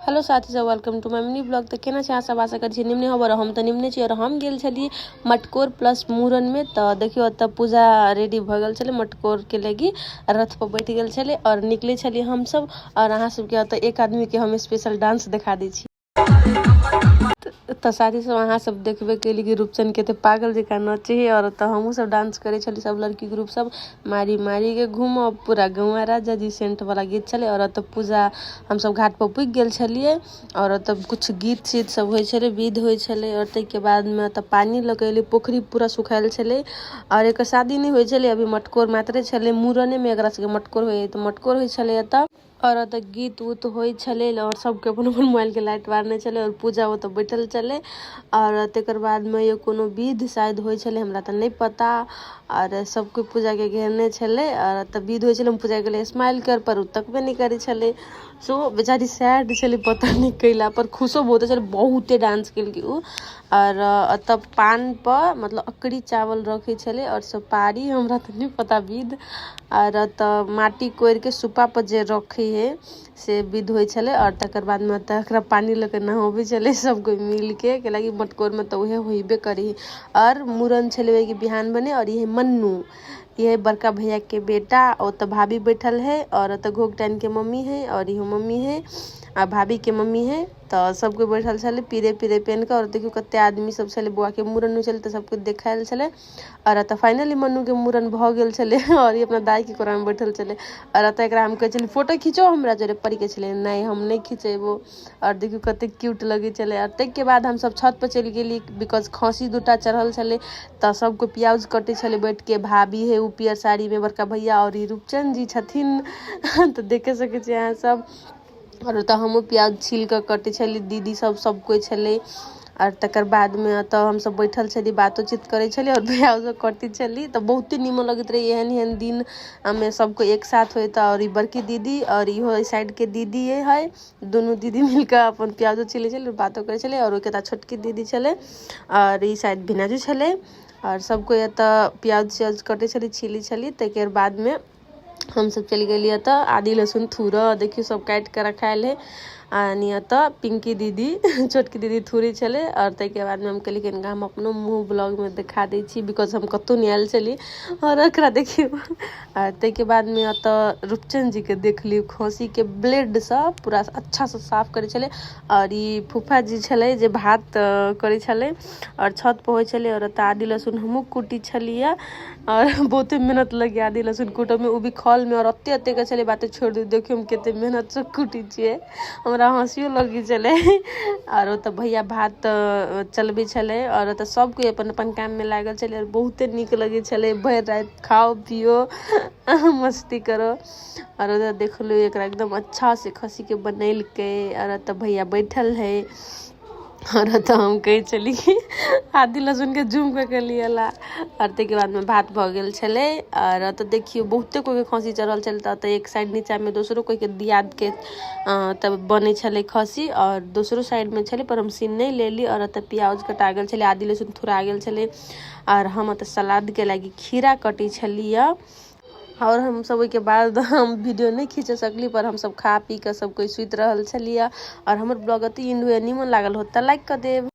Hello साथी सब, welcome to my mini blog. तऽ केना छै अहाँ सब? आशा करै छी निमने होब। और हम तऽ निमने छी। और हम गेल छलियै मटकोर प्लस मूड़नमे। तऽ देखियौ, ओतऽ पूजा रेडी भऽ गेल छलै मटकोरके लागी, रथ पर बैठ गेल छलै और निकलै छलियै हमसब। और अहाँ सबके ओतऽ एक आदमीके हम स्पेशल डांस देखा दै छी। तऽ साथी सब, अहाँ सब देखबे केली कि रूपचन कते पागल जकाँ नचै है। और ओतऽ हमहूँ सब डांस करै छली, सब लड़की ग्रुप सब, मारी मारी के घूमब पूरा गौआ राजा जी, सेंट वाला गीत छलै। और ओतऽ पूजा हमसब घाट पर पुगि गेल छलियै और ओतऽ कुछ गीत तीत सब होइ छलै, विध होइ छलै। और ताहिके बादमे ओतऽ पानि लऽ कऽ एलियै, पोखरि पूरा सुखायल छलै। और एकर शादी नहि होइ छलै अभी, मटकोर मात्रे छलै। मूड़नेमे एकरा सबके मटकोर होइ, तऽ मटकोर होइ छलै एतऽ। और ओतऽ गीत उत होइ छलै और सबके अपन अपन मोबाइलके लाइट बारने छलै और पूजा ओतऽ बैठल छलै। और तकर बादमे कोनो विध शायद होइ छलै, हमरा तऽ नहि पता। और सबकोइ पूजाके घेरने छलै और ओतऽ विध होइ छलै। हम पूजाके कहलियै, स्माइल कर, पर ओ तकबे नहि करै छलै। सो बेचारी सैड छलै, पता नहि कैला, पर खुशो बहुते छलै। बहुते डांस केलकै ओ। और ओतऽ पानपर मतलब अकरी चावल रखै छलै और सुपारी, हमरा तऽ नहि पता विध। आओर ओतऽ माटि कोड़िके सुप्पापर जे रखै हइ, से विध होइ छलै। आओर तकर बादमे ओतऽ एकरा पानि लऽ कऽ नहबै छलै सब कोइ मिलके, कैलाकि मटकोरमे तऽ उहे होइबे करै हइ। आओर मूड़न छलै ओहिके बिहान भने। आओर ई हइ मन्नू, ई हइ बड़का भैयाके बेटा। ओतऽ भाभी बैठल हइ आओर ओतऽ घोघटाइनके मम्मी हइ आओर इहो मम्मी हइ आ भाभीके मम्मी हइ। तऽ सबकोइ बैठल छलै पीरे पीरे पेन्ह कऽ। आओर देखियौ, कते आदमी सब छलै। बौआके मूड़न होइ छलै तऽ सबकोइ देखै आयल छलै। आओर एतऽ फाइनली मन्नूके मूड़न भऽ गेल छलै आओर ई अपना दाइके कोरामे बैठल छलै। आओर एतऽ एकरा हम कहै छलियै, फोटो खिचो हमरा जोरे। परी कहै छलै, नहि, हम नहि खिचेबो। आओर देखियौ, कते क्यूट लगै छलै। आओर ताहिके बाद हमसब छत पर चलि गेली, because खस्सी दूटा चढ़ल छलै तऽ सबकोइ प्याज कटै छलै बैठके। भाभी है ओ पियर साड़ीमे, बड़का भैया आओर ई रूपचंद जी छथिन, तऽ देखे सकै छियै अहाँ सब। आओर ओतऽ हमहूँ प्याज छील कऽ कटै छली, दीदी सब, सब कोइ छलै। आओर तकर बादमे ओतऽ हमसब बैठल छली, बातोचीत करै छली आओर प्याजो कटै छली, तऽ बहुते नीमन लगैत रहै। एहन एहन दिन हमे सब कोइ एक साथ होइ तऽ। आओर ई बड़की दीदी आओर इहो एहि साइडके दीदी है, दुनू दीदी मिलकऽ अपन प्याजो छिलै छलै, बातो करै छलै। आओर ओहिके बाद छोटकी दीदी छलै आओर ई शायद भिनाजू छलै। आओर सब कोइ एतऽ प्याज त्याज कटै छलै, छिलै छली। ताहिके बादमे हमसब चलि गेलियै एतऽ आदि लहसुन थूरऽ। देखियौ, सब काटि कऽ रखायल है। आ एतऽ पिंकी दीदी, छोटकी दीदी थूरै छलै। आओर ताहिके बादमे हम कहलियै कि हिनका हम अपनो मुँह ब्लॉगमे देखा दै छी, because हम कतहु नहि आयल छली। आओर एकरा देखियौ। आ ताहिके बादमे एतऽ रूपचंद जीके देखलियै, खस्सीके ब्लेडसँ पूरा अच्छासँ साफ करै छलै। आओर ई फूफा जी छलै जे भात करै छलै आओर छत पर होइ छलै। आओर एतऽ आदि लहसुन हमहूँ कुटै छलियै आओर बहुते मेहनत लगैए आदि लहसुन कुटऽमे, ओ भी खलमे। आओर एते एतेके छलै, बाते छोड़ि दियौ। देखियौ, हम कते मेहनतसँ कुटै छियै, हमरा हँसियो लगै छलै। आओर ओतऽ भैया भात चलबै छलै आओर ओतऽ सब कोइ अपन अपन काममे लागल छलै आओर बहुते नीक लगै छलै। भरि राति खाओ, पियो, मस्ती करो। आओर ओतऽ देखलहुँ, एकरा एकदम अच्छासँ खस्सीके बनेलकै। आओर ओतऽ भैया बैठल है आओर ओतऽ हम कहै छली कि आदि लहसुनके जूम कऽ के लिअ ला। आओर ताहिके बादमे भात भऽ गेल छलै। आओर ओतऽ देखियौ, बहुते कोइके खस्सी चढ़ल छलै, तऽ ओतऽ एक साइड नीचाँमे दोसरो कोइके दियादके तब बनै छलै खस्सी आओर दोसरो साइडमे छलै, पर हम सीन नहि लेली। आओर ओतऽ प्याज कटा गेल छलै, आदि लहसुन थुरा गेल छलै आओर हम ओतऽ सलादके लागि खीरा कटै छलियै। आओर हमसब ओहिके बाद हम वीडियो नहि खींच सकली, पर हमसब खा पी कऽ सब कोइ सुति रहल छलियै। आओर हमर ब्लॉग अति एंड होइए। निमन लागल हो तऽ लाइक कऽ देब।